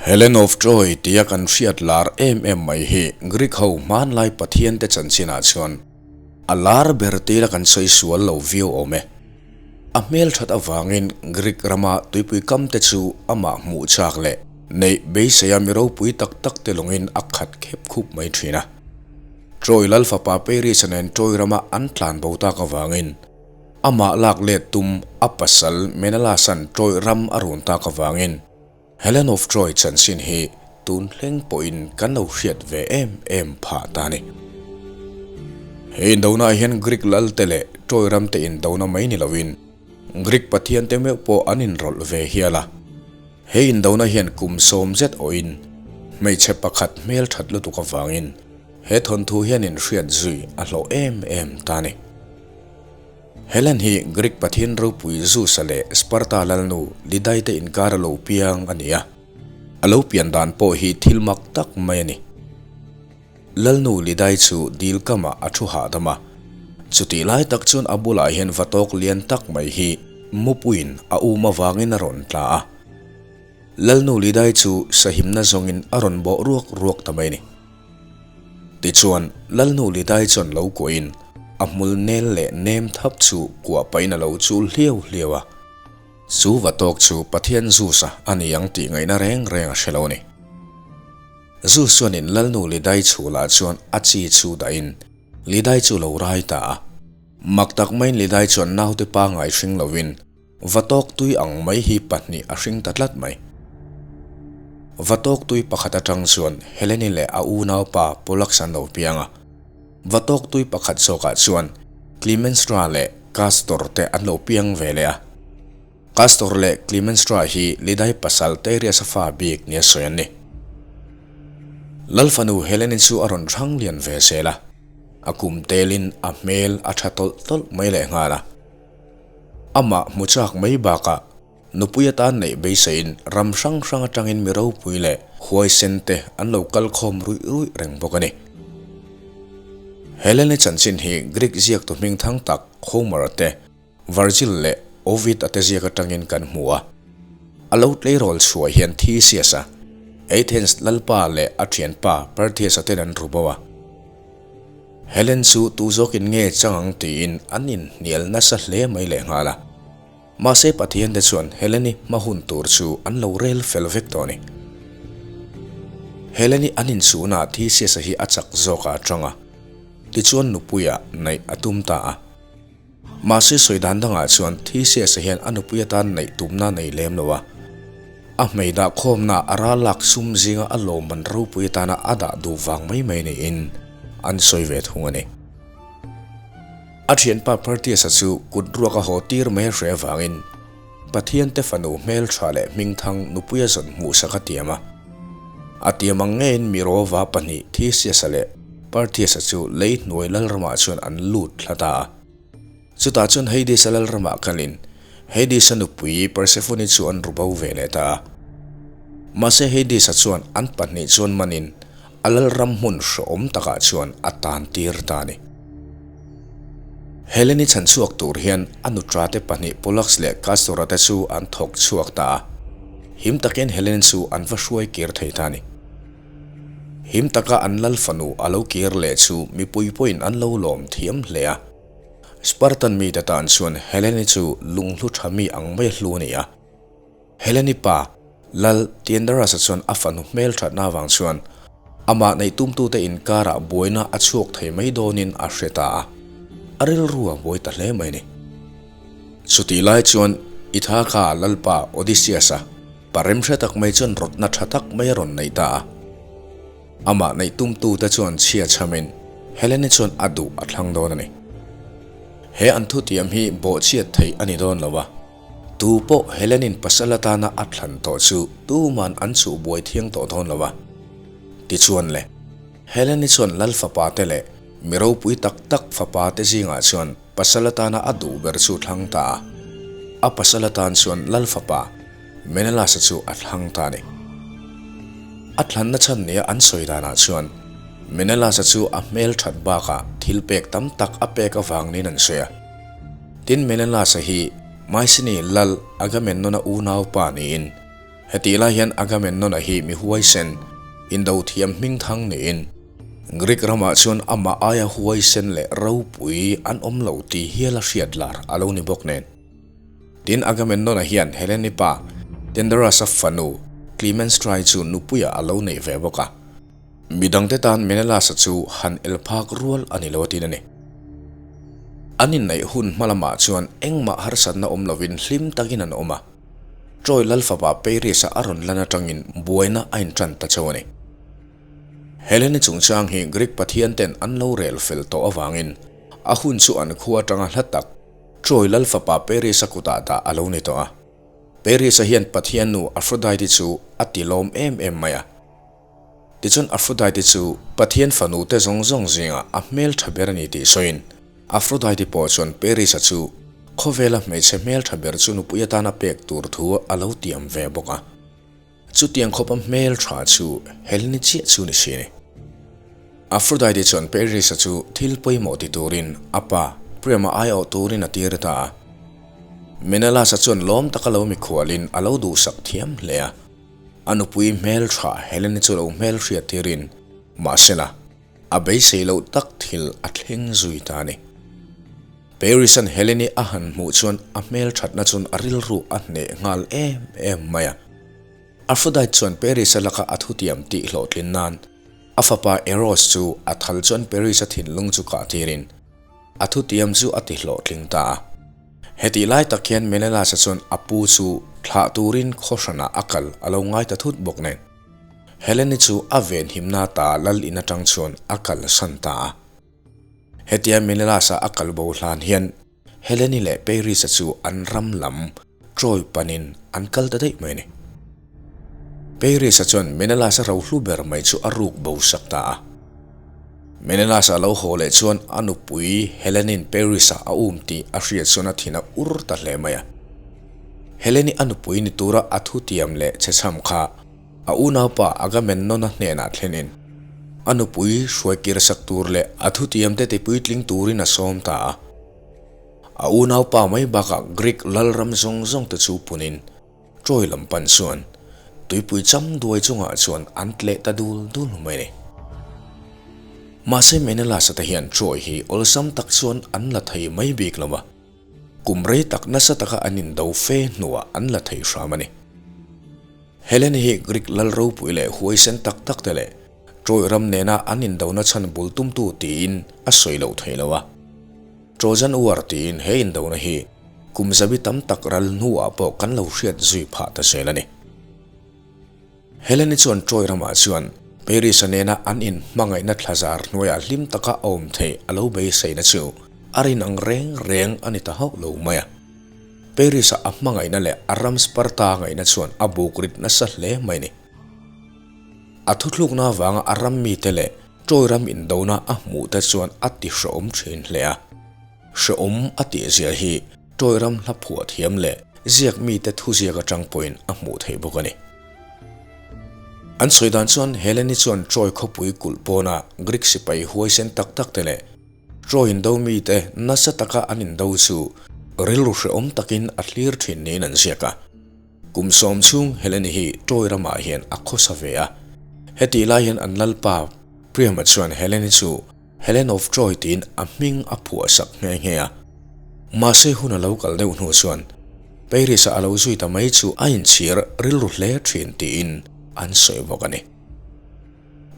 Helen of Troy tia kan hriat lar em em mai hi Greek ho hmanlai pathiante chanchinah chuan a lar ber tila kan sawi sual lo viau awm e. A hmelthat avangin Greek rama tuipui kamte chu amah hmuh chak leh neih beiseia mi ropui tak tak te lawngin a khat khep khup mai thin a. Troy lal fapa Paris-a nen Troy rama an tlan bo tak avangin amah lak let tum a pasal Menelaus-a'n Troy ram a run tak avangin Helen of Troy chanchin hi tun thleng pawhin kan lo hriat ve em em phah ta a ni. He indona hian Greek lalte leh Troy ramte indona mai ni loin Greek pathiante meuh pawh an inrawlh ve hial a. He indona hian kum sawm zet awhin hmeichhe pakhat hmelthat lutuk avangin he thawnthu hian inhriat zui a hlawh em em ta a ni. Helen hi Greek pathian ropui Zeus-a leh Sparta lalnu Lidai te inkar a lo piang a ni a, a lo pian dan pawh hi thil mak tak mai a ni. Lalnu Lidai chu dil kamah a thu hahdam a, chutih lai tak chuan a bulah hian vatawk lian tak mai hi mupuiin a um avangin a rawn tla a. Lalnu Lidai chu sahimna zawngin a rawn bawh ruak ruak ta mai a ni. Tichuan, Lalnu Lidai chuan lo kuahin a hmul nel leh nem thap chu kuah pahin a lo chul hliau hliau a. Chu va tawk chu Pathian Zeus-a a ni ang tih ngaihna reng reng a hre lo a ni. Zeus chuanin Lalnu Lidai chhulah chuan a chi chu dahin Lidai chu lo rai ta a. Mak tak maiin Lidai chuan naute pangai hring lovin Va tawk tui ang mai hi pahnih a hring ta tlat mai. Va tawk tui pakhat atang chuan Heleni leh a unaupa Pollux an lo piang a. Va tawk tui pakhat zawkah chuan Climenstra leh Castor te an lo piang ve leh a. Castor leh Climenstra hi Lidai pasal Tereus-a fa bik nia sawi an ni. Lalfanu Heleni chu a rawn hrang lian ve zel a. A kum telin a hmel a tha tawlh tawlh mai lehnghal a. Amah hmu chak mai bakah nupui atan neih beiseiin ram hrang hrang atangin mi ropui leh huaisen te an lo kal khawm ruih ruih reng bawk a ni. Helene chanchin hi Greek ziaktu hming thang tak Homer te, Virgil leh Ovid a te ziak atangin kan hmu a. A lo tleirawl chhuah hian Theseus-a, Athens lalpa leh a thianpa Perthes-a ten an ru bo a. Helen chu tu zawkin nge chang ang tiin an inhnial nasa hle mai lehnghal a. Mahse Pathiante chuan Helen-i hma hun tur chu an lo rel fel vek tawh a ni. Helen-i an inchhunah Theseus-a hi a chak zawkah a tang a, tichuan nupuia neih a tum ta a. Mahse sawi dan dangah chuan Theseus-a hian a nupui atan neih tumna a nei lem lo a. A hmei dah khawmna a ral lak sum zinga a lawmman ropui atana a dah duh vang mai mai niin an sawi ve thung a ni. A thianpa Pertius-a chu kut ruak a haw tir mai a hre avangin Pathiante fanu hmeltha leh hmingthang nupui a zawn hmuhsak a tiam a. A tiam ang ngeiin Mirova pahnih Theseus-a leh Perthes-a chu lei hnuai lalramah chuan an lut thla ta a. Chutah chuan Hades-a lalramah kalin Hades-a nupui Persephone chu an ru bo ve leh ta a. Mahse Hades-a chuan an pahnih chuan manin a lalram hmun hrehawm takah chuan a tan tir ta a ni. Helene-i chhan chhuak tur hian a nutrate pahnih Pollux leh Castor-a te chu an thawk chhuak ta a. Him takin Helene chu an va hruai kir thei ta a ni. Him taka an lal fanu a lo kir leh chu mipui pawhin an lo lawm thiam hle a. Spartan mite tan chuan Helene-i chu lunghlu tha mi ang mai a hlu a ni a. Helene-i pa, Lal Tiendarasa chuan a fanu hmel thatna avang chuan amah neih tumtute inkarah buaina a chhuak thei mai dawnin a hre ta a, a rilru a buai ta hle mai a ni. Chutih lai chuan Ithaca lalpa Odysseus-a pa remhre tak mai chuan rawtna tha tak mai a rawn nei ta a. Amah neih tumtute chuan chhia chhamin Helene-i chuan a duh a thlang dawn a ni. He an thutiam hi bawhchhiat theih a ni dawn lo a. Tu pawh Helen-in pasal atana a thlan tawh chu tuman an chhuh buai thiang tawh dawn lo a. Tichuan le, Helen-i chuan Lal fapa te leh mi ropui tak tak fapa te zingah chuan pasal atana a duh ber chu thlang ta a. A pasal atan chuan Lal fapa Menelaus-a chu a thlang ta a ni. A thlanna chhan nia an sawi danah chuan Menelaus-a chu a hmel that bakah thil pek tam tak a pek avang niin an sawi a. Tin, Menelaus-a hi Mycenae lal Agamemnon-a unaupa niin. Hetih lai hian Agamemnon-a hi mi huaisen, indo thiam hmingthang niin, Greek ramah chuan amah aia huaisen leh ropui an awm lo tih hial a hriat lar a lo ni bawk nen. Tin, Agamemnon-a hian Helene-i pa Tyndarus-a fanu Clytemnestra-i chu nupuiah a lo neih ve bawk a. Midangte tan Menelaus-a chu han el phak rual a ni lo a tin a ni. An inneih hun hma lamah chuan engmah harsatna awm lovin hlim takin an awm a. Troy lal fapa Paris-a a rawn lan atangin buaina a intan ta chauh a ni. Helene chungchang hi Greek pathian ten an lo rel fel tawh avangin a hun chu an khua atanga hla tak Troy lal fapa Paris-a kutah dah a lo ni tawh a. Paris-a hian pathian nu Aphrodite chu a ti lawm em em mai a. Tichuan Aphrodite chu Pathian fanu te zawng zawng zingah a hmeltha ber a ni tih sawiin Aphrodite pawh chuan Paris-a chu khawvela hmeichhe hmeltha ber chu nupui atana pek tur thu a lo tiam ve bawk a. Chutiang khawpa hmeltha chu Helene chiah chu ni si a ni. Aphrodite chuan Paris-a chu thil pawimawh ti turin a pa Priam-a aiawh turin a tir ta a. Menelaus-a chuan lawm taka lo mikhualin a lo duhsak thiam hle a. A nupui hmeltha Helene chu lo hmelhriat tirin mahsela a beisei loh tak thil a thleng zui ta a ni. Paris-a'n Helene-i a han hmuh chuan a hmelthatna chuan a rilru a hneh nghal em em mai a. Aphrodite chuan Paris-a laka a thutiam tih hlawhtlin nan a fapa Eros chu a thal chuan Paris-a thinlung chu kah tirin a thutiam chu a ti hlawhtling ta a. Hetih lai tak hian Menelaus-a chuan a pu chu thlah turin khaw hranah a kal a lo ngai ta thut bawk nen. Helene-i chu a venhimna ta lal in atang chuan a kalsan ta a. Hetia Menelaus-a a kal bo hlan hian Helene-i leh Paris-a chu an ram lam Troy panin an kal ta daih mai a ni. Paris-a chuan Menelaus-a rohlu ber mai chu a ruk bo sak ta a. Menelaus-a lo haw leh chuan a nupui Helen-in Paris-a a um tih a hriat chuan a thin a ur ta hle mai a. Helen-i a nupui ni tura a thutiam leh chhechham kha a unaupa Agamemnon-a hnenah thlenin a nupui hruaikir sak tur leh a thutiamte tipuitling turin a sawm ta a. A unaupa mai bakah Greek lalram zawng zawngte chu punin Troy lam pan chuan tuipui cham duai chungah chuan an tleh ta dul dul mai a ni. Mahse Menelaus-a te hian Troy hi awlsam tak chuan an la thei mai bik lo a, kum rei tak nasa taka an indo fe hnuah an la thei hram a ni. Helen hi Greek lal ropui leh huaisen tak tak te leh Troy ram nena an indona chhan bul tumtu tiin a sawi loh thei lo a. Trojan War tiin he indona hi kum zabi tam tak ral hnuah pawh kan lo hriat zui phah ta zel a ni. Helene chuan Troy ramah chuan Paris-a nena an inhmangaihna thlazar hnuaiah hlim taka a awm theih a lo beiseina chu a rin ang reng reng a ni ta hauh lo mai a. Paris-a a hmangaihna leh a ram Sparta ngaihna chuan a buk rit nasa hle mai a ni. A thuthlukna avanga a ram mite leh Troy ram indona a hmuh te chuan a ti hrehawm thin hle a. Hrehawm a tih zia hi Troy ram hla phuah thiam leh ziak mite thuziak atang pawhin a hmuh theih bawk a ni. An sawi dan chuan Helene chuan Troy khawpui kulh pawna Greek sipai huaisen tak tak te leh Troy indo mite nasa taka an indo chu rilru hrehawm takin a thlir thin niin an ziak a. Kum sawm chhung Helene hi Troy ramah hian a khawsa ve a. Hetih lai hian an lalpa Priam-a chuan Helene chu Helen of Troy tiin a hming a phuah sak nghe nghe a. Mahse hun a lo kal deuh hnu chuan Paris-a a lo zui ta mai chu a inchhir rilru hle thin tiin an sawi bawk a ni.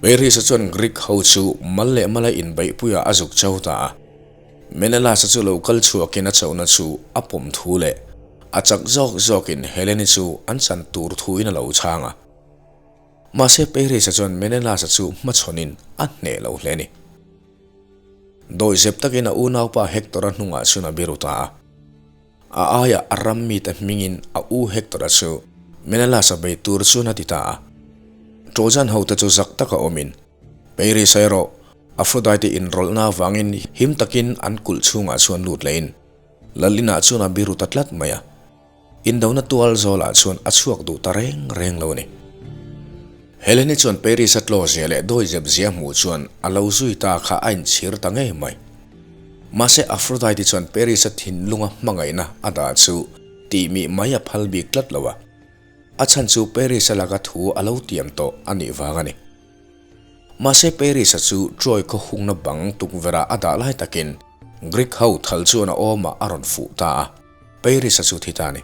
Paris-a chuan Greek ho chu mal leh mala inbeihpuiah a zuk chau ta a. Menelaus-a chu lo kal chhuakin a chauhna chu a pawm thu leh a chak zawk zawkin Helene-i chu an chan tur thuin a lo chhang a. Mahse Paris-a chuan Menelaus-a chu hmachhawnin a hneh lo hle a ni. Dawihzep takin a unaupa Hector-a hnungah chuan a biru ta a. A aiah a ram mite hmingin a u Hector-a chu Menelaus-a bei tur chuan a ti ta a. Trojan hote chu zak taka awmin Paris-a erawh Aphrodite inrawlhna avangin him takin an kulh chhungah chuan lut lehin lal inah chuan a biru ta tlat mai a. Indona tual zawlah chuan a chhuak duh ta reng reng lo a ni. Helene chuan Paris-a tlaw zia leh dawi zep zia hmuh chuan a lo zui ta kha a inchhir ta ngei mai. Mahse Aphrodite chuan Paris-a thinlunga hmangaihna a dah chu tihmih mai a phal bik tlat lo a. A chhan chu Paris-a laka thu a lo tiam tawh a nih vang a ni. Mahse Paris-a chu Troy khaw hungna bang tukverhah a dah lai takin Greek ho thal chuan a awmah a rawn fuh ta a, Paris-a chu thi ta a ni.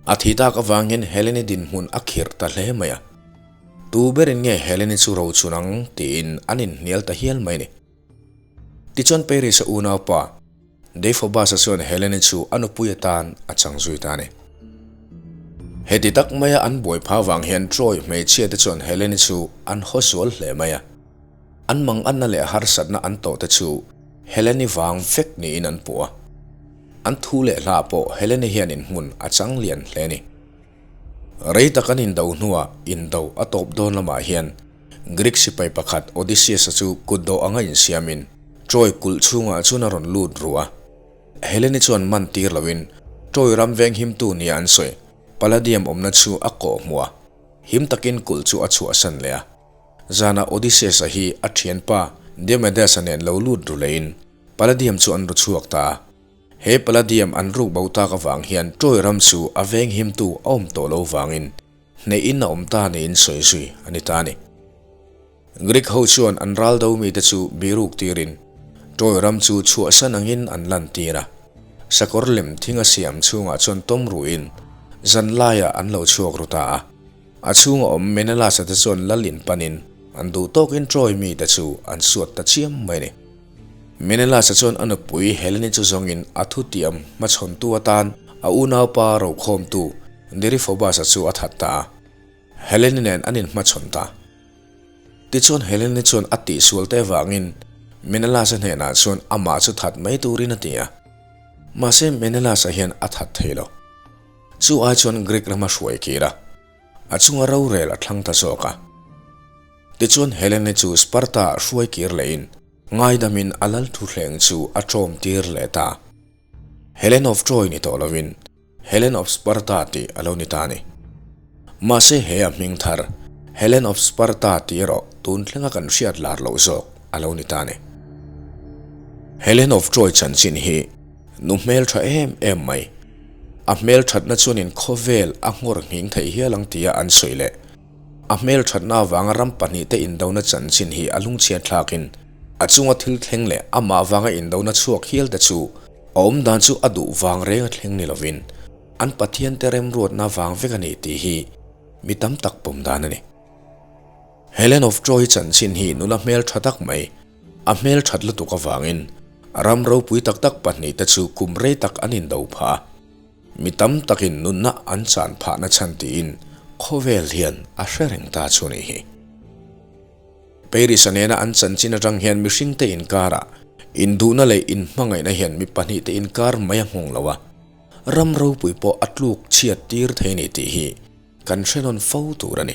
A thi tak avangin Helen-i dinhmun a khirh ta hle mai a. Tu berin nge Helen-i chu rochun ang tiin an inhnial ta hial mai a ni. Tichuan Paris-a unaupa Deiphobus-a chuan Helen-i chu a nupui atan a chang zui ta a ni. Heti tak maia an buai phah vang hian Troy hmeichhia te chuan Helen-i chu an haw sual hle mai a. An manganna leh harsatna an tawh te chu Helen-i vang vek niin an puh a. An thu leh hla pawh Helen-i hian inhmun a chang lian hle a ni. Rei tak an indo hnuah indo a tawp dawn lamah hian Greek sipai pakhat Odysseus-a chu kutdawh anga insiamin Troy kulh chhungah chuan a rawn lut ru a. Helen-i chuan man tir loin Troy ram venghimtu nia an sawi Palladium awmna chu a kawh hmuh a, him takin kulh chu a chhuahsan leh a. Zanah Odysseus-a hi a thianpa Diomedes-a nen lo lut ru lehin Palladium chu an ru chhuak ta a. He Palladium an ruk bo tak avang hian Troy ram chu a venghimtu a awm tawh lo vangin Hnehin a awm ta niin sawi zui a ni ta a ni. Greek ho chuan an ral do mite chu biruk tirin Troy ram chu chhuahsan angin an lantir a. Sakawr lem thing a siam chhungah chuan tawm ruhin zan laiah an lo chhuak ru ta a. A chhunga awm Menelaus-a te chuan lal in panin an duh tawkin Troy mite chu an suat ta chiam mai a ni. Menelaus-a chuan a nupui Helene chu zawngin a thutiam hmachhawntu atan a unaupa rokhawmtu Deriphobus-a chu a that ta a. Helene nen an inhmachhawn ta. Tichuan Helene chuan a tihsual te avangin Menelaus-a hnenah chuan amah chu that mai turin a ti a. Mahse Menelaus-a hian a that thei lo. Chu ai chuan Greek rama hruai kir a, a chunga rorel a thlang ta zawk a. Tichuan Helene chu Sparta-ah hruai kir lehin ngaidamin a lal thuhleng chu a ṭawm tir leh ta. Helen of Troy ni tawh lovin Helen of Sparta tih a lo ni ta a ni. Mahse he a hming thar Helen of Sparta tih erawh tun thlenga kan hriat lar loh zawk a lo ni ta a ni. Helen of Troy chanchin hi nu hmeltha em em mai. A hmelthatna chuanin khawvel a nghawr nghing thei hial ang tia an sawi leh. A hmelthatna avanga ram pahnihte indona chanchin hi a lungchhiat thlakin a chunga thil thleng leh amah avanga indona chhuak hial te chu a awm dan chu a duh vang reng a thleng ni lovin an Pathiante remruatna vang vek a ni tih hi mi tam tak pawm dan a ni. Helen of Troy chanchin hi nula hmeltha tak mai, a hmelthat lutuk avangin ram ropui tak tak pahnihte chu kum rei tak an indo phah a. Mi tam takin nunna an chan phahna chhan tiin khawvel hian a hre reng ta chu a nih hi. Paris-a nena an chanchin atang hian mihringte inkarah induhna leh inhmangaihna hian mi pahnihte inkar mai a nghawng lo a, ram ropui pawh a tluk chhiat tir thei a ni tih hi kan hre nawn fo tur a ni.